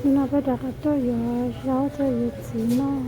No peb rov qab tuaj yuav zaub rau yuav txiv noj.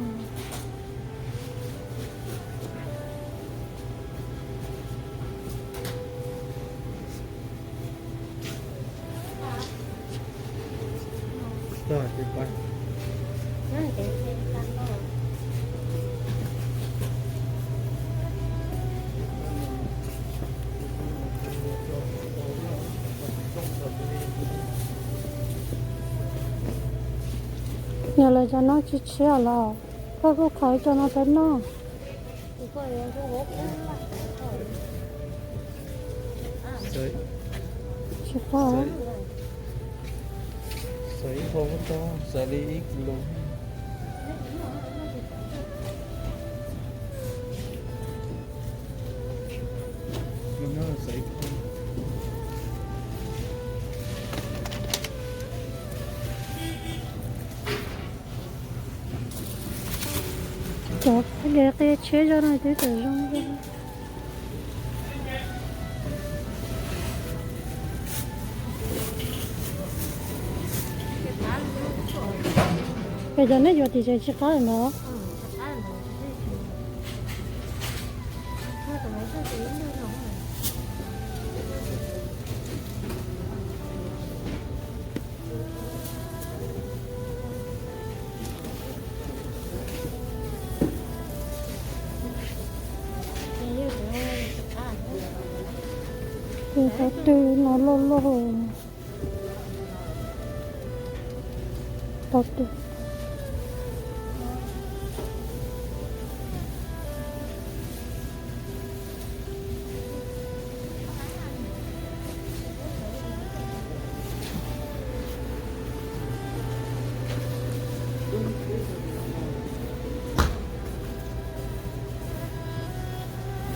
Yog lawv cov no tsis tshiab los, koj kuj khaws cov no peb noj. Tsis pom. Xav ib qho muab tau, xav li ib kis lus. Cov qia tsheb zog no twb tseem zoo. Ces cov nej yuav tim tsev tsis qab lawm ntag. Tus tau twg no loj loj. Tau twg.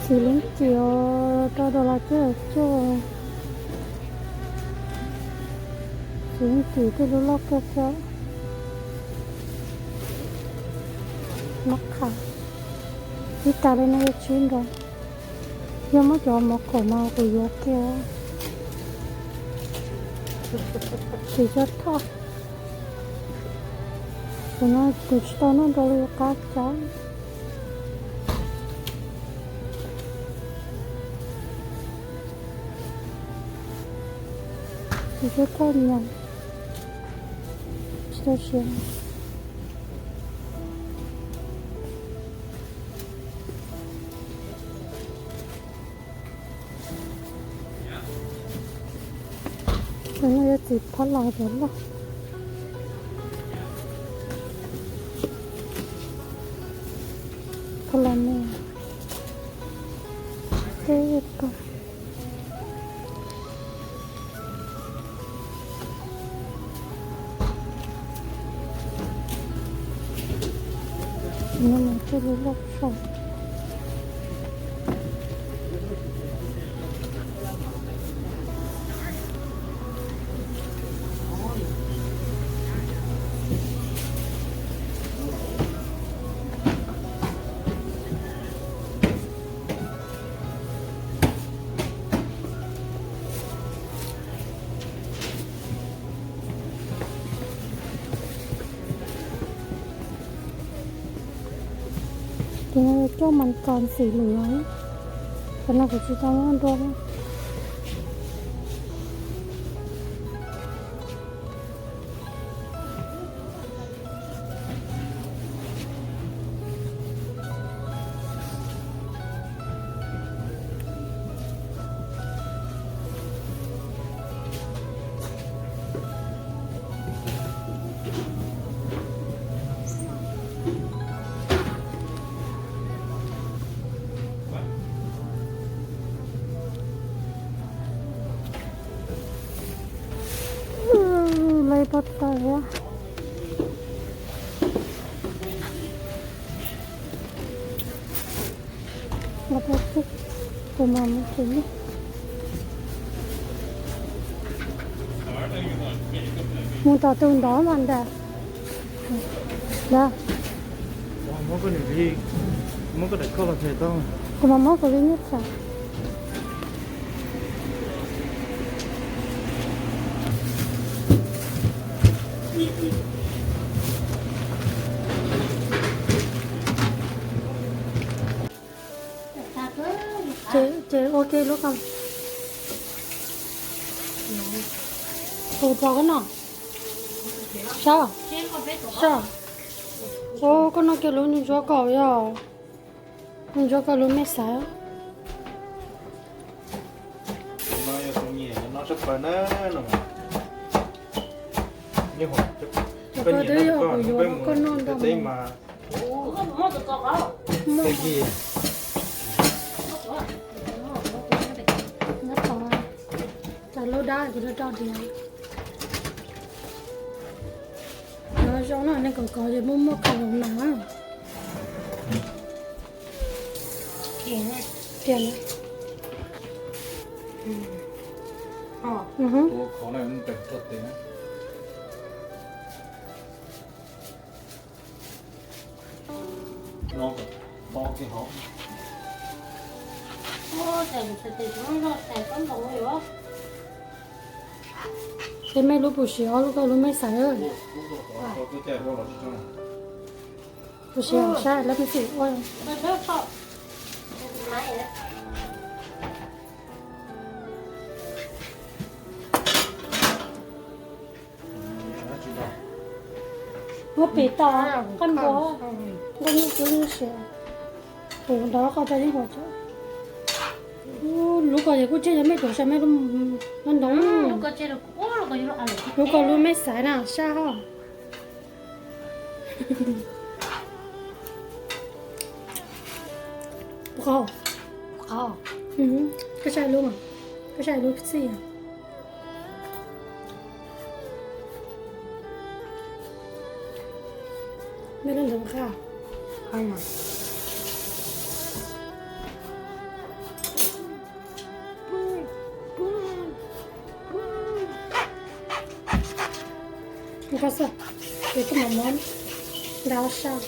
Txiv leej txiv rau dos los coj coj. Txiv leej txiv tej lub loj kawg thiab. Mab qham. Ib tag li no yuav tsib nkaus. Yog muab cov mov qaum mas kuv yuav kiag. Tsis tshua thoj. Kuv no kuv tsis tau noj nrog li qab cas. Tsis tshua thoj nyom. Tsis tau siav. Cov no yuav txiv phab los cov loj. Phab los no. Teb ko. Nws mas thiaj li loj saum. Tus no coj mas kom xim lwm los, cov no kuv tsis tau muab dua. Lawv pov tawm thiab. Los peb txog, tus mas mus tsev. Mus tom tus ntawd mas ntag. Ntag. Kuv mas muab kuv li nyuj txawm. Ces, ces ua ke lub ko. Tus rau koj no. Sab, sab. Ua koj no kiag lub ntsuab kaus yog. Ntsuab kaus lub me xaiv. Cov ko twb yog kuv yuav koj noj ntau mas. Cov lub dab ces lub rau tias. Cov zoo no nej kom kov ces muaj muaj kaus hloov na. Tiag na. Ces mej lub puv siv ob lub ko lub mej xaiv. Puv siv sab lab mej xim ua. Muab pim tau, qab npua, npua nyuj kub nyuj siav. Tus ntawd qhov tau yeej pom. Lub ko ces kuj tseg yog mej tus sab mej lub ntoo. Lub ko lub mej xaiv na sab hos. Puas qab? Koj saib lub, koj saib lub txij. Mej lub ntawd qab. Koj xav, ces koj mam muab nta sab.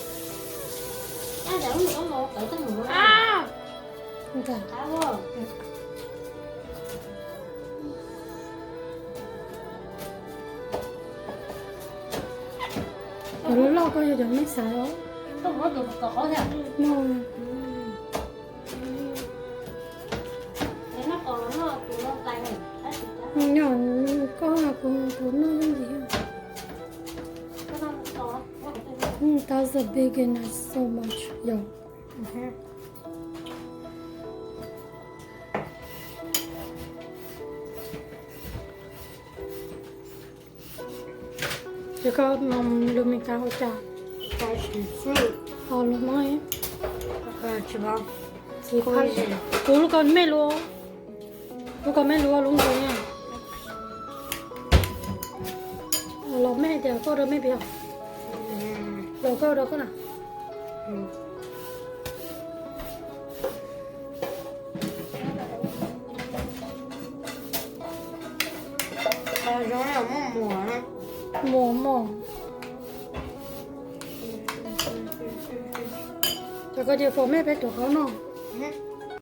Cov loj loj koj yog cov mej xaiv os. No. Nyob koj kuv tus noj yeej ntxiv. Thousand bacon is so much yog. Ces koj lub Meskas hauv cas? Hauv lub mob. Kuv lub ko mej lub, lub ko mej lub lub nkaus na. Los mej hais tias koj rau mej piav, los koj rau koj na. Muag mog. Cov ko ces faus mej peb tuav qaub noj.